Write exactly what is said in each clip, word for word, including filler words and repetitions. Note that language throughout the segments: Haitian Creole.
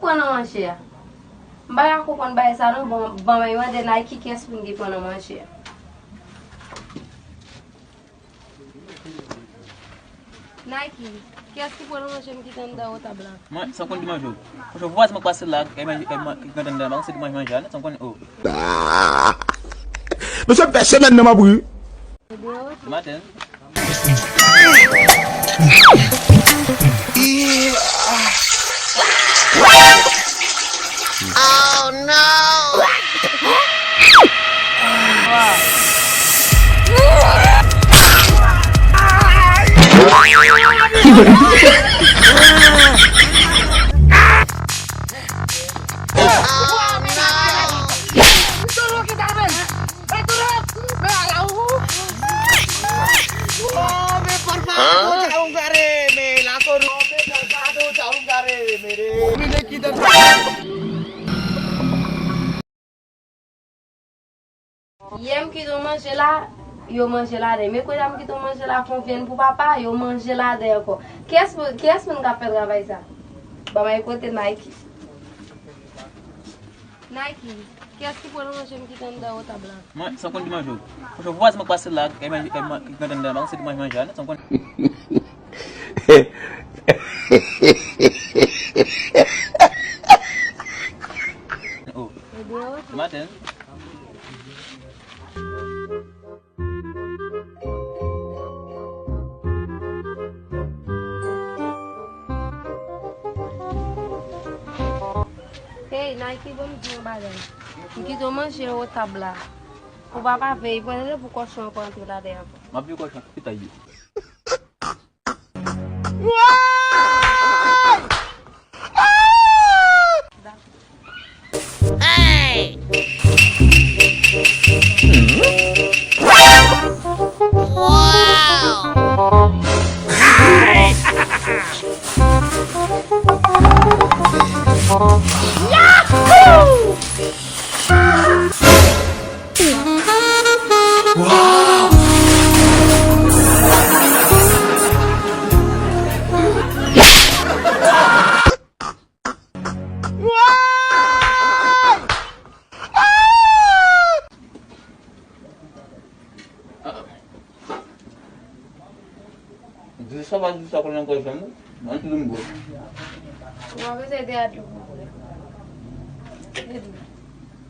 Pran nan manje a. M pa ka konprann bagay sa non, bon, ban mwen mande Nike kiyès moun ki pran nan manje a. Nike, kiyès ki pran nan manje m ki te anndan o tab la? Mwen, san konn ki manje w. Franchman, vwazin mwen k pase la, ki manje, ki manje, ki manje anndan, pa konn se ki manje manje a, non, san konn, oh. Mesye, m fè semèn nan m ap ri. Depi maten. Oh no! Yè m kite w manje la, yo manje ladan. Mèkredi a m kite w manje la, fè w vyann pou papa, yo manje ladan ankò. Kiyès, kiyès moun k ap fè travay sa? Ban m al kote Nike. Nike, kiyès ki pran nan manje m kite anndan o tab la? Mwen, san konn ki manje w. Franchman, vwazin mwen k pase la, ki manje, ki manje anndan, pa konn se ki manje manje a, non, san konn. Oh. Depi maten. Hey, Nike, ban m di w yon bagay. M kite w manje o tab la. Pou papa veye, pran tande pou kòchon an pa antre ladan ankò. M ap veye kòchon an, ki ta ye. Di sa pa di sa konnen ankò janm, non? Mwen ti dou m bwè. Ou pa bezwen ede a dlo pou bwè.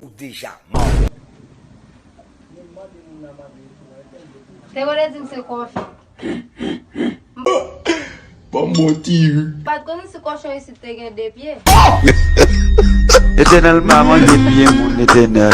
Ou deja mò. Te konn di m se kòchon. Ban m bon ti ri. Pa t konn si kòchon isit te gen de pye. Letènèl pa manje pye moun, Letènèl.